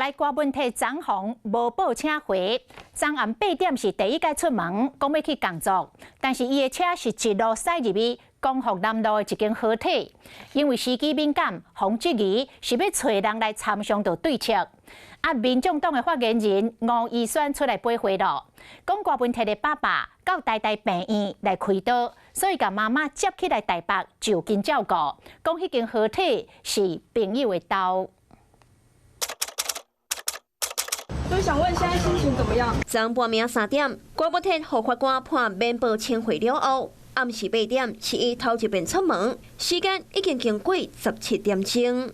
來郭文鐵昨昏無報請回，昨暗8點是第一擺出門，講欲去工作，但是伊的車是一路駛入去光復南路的一間河堤，因為時機敏感，予人質疑是欲揣人來參詳著對策。啊，民眾黨的發言人吳怡萱出來駁回囉，講郭文鐵的爸爸到台大病院來開刀，所以共媽媽接去來台北就近照顧，講彼間河堤是朋友的兜。就想問現在心情怎麼樣？昨半暝3點，郭文鐵予法官判免報請回了後，暗時8點是伊頭一遍出門，時間已經經過17點鐘。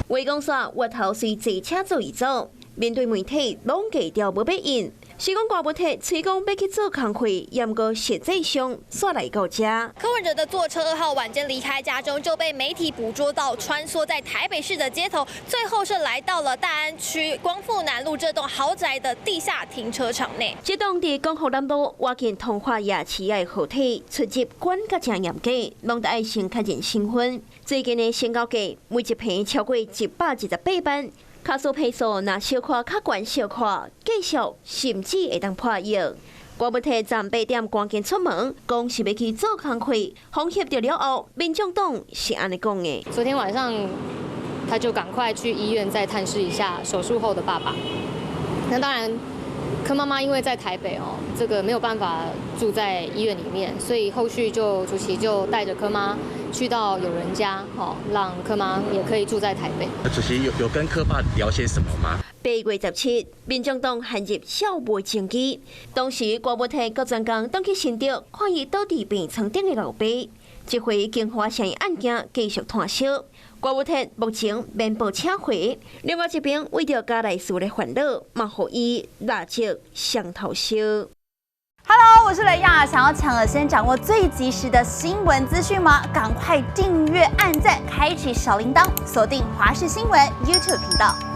話講煞，月頭隨坐車做遺囑，面對媒體攏低調無欲應。是講郭文鐵喙講欲去做工課，毋過實際上煞來到遮。柯文哲的座車2號晚間離開家中，就被媒體捕捉到穿梭在台北市的街頭，最後是來到了大安區光復南路這棟豪宅的地下停車場內。這棟佇光復南路倚近通化夜市的河堤，出入管甲誠嚴格，攏著愛先確認身份。最近的成交價每一坪超過128萬。卡數坪數若小可較懸小可，繼續甚至會當破億。郭文鐵昨8點趕緊出門，講是欲去做工課，予翕著了後，民眾黨是按呢講的。昨天晚上，他就趕快去醫院再探視一下手術後的爸爸。那當然，柯媽媽因為在台北哦，這個沒有辦法住在醫院裡面，所以後續就主席就帶着柯媽去到友人家，哦，讓柯媽也可以住在台北。主席有跟柯爸聊些什麼嗎？8月17，民眾黨陷入小尾爭議。當時郭文鐵閣專工轉去新竹看伊倒佇病床頂的老爸，這回經華城案件繼續湠燒。郭文鐵目前免報請回，另外一邊為著家內事的煩惱，嘛予伊蠟燭雙頭燒。 Hello，我是雷亞，想要搶先掌握最及時的新聞資訊嗎？趕快訂閱、按讚、開啟小鈴鐺，鎖定華視新聞 YouTube 頻道。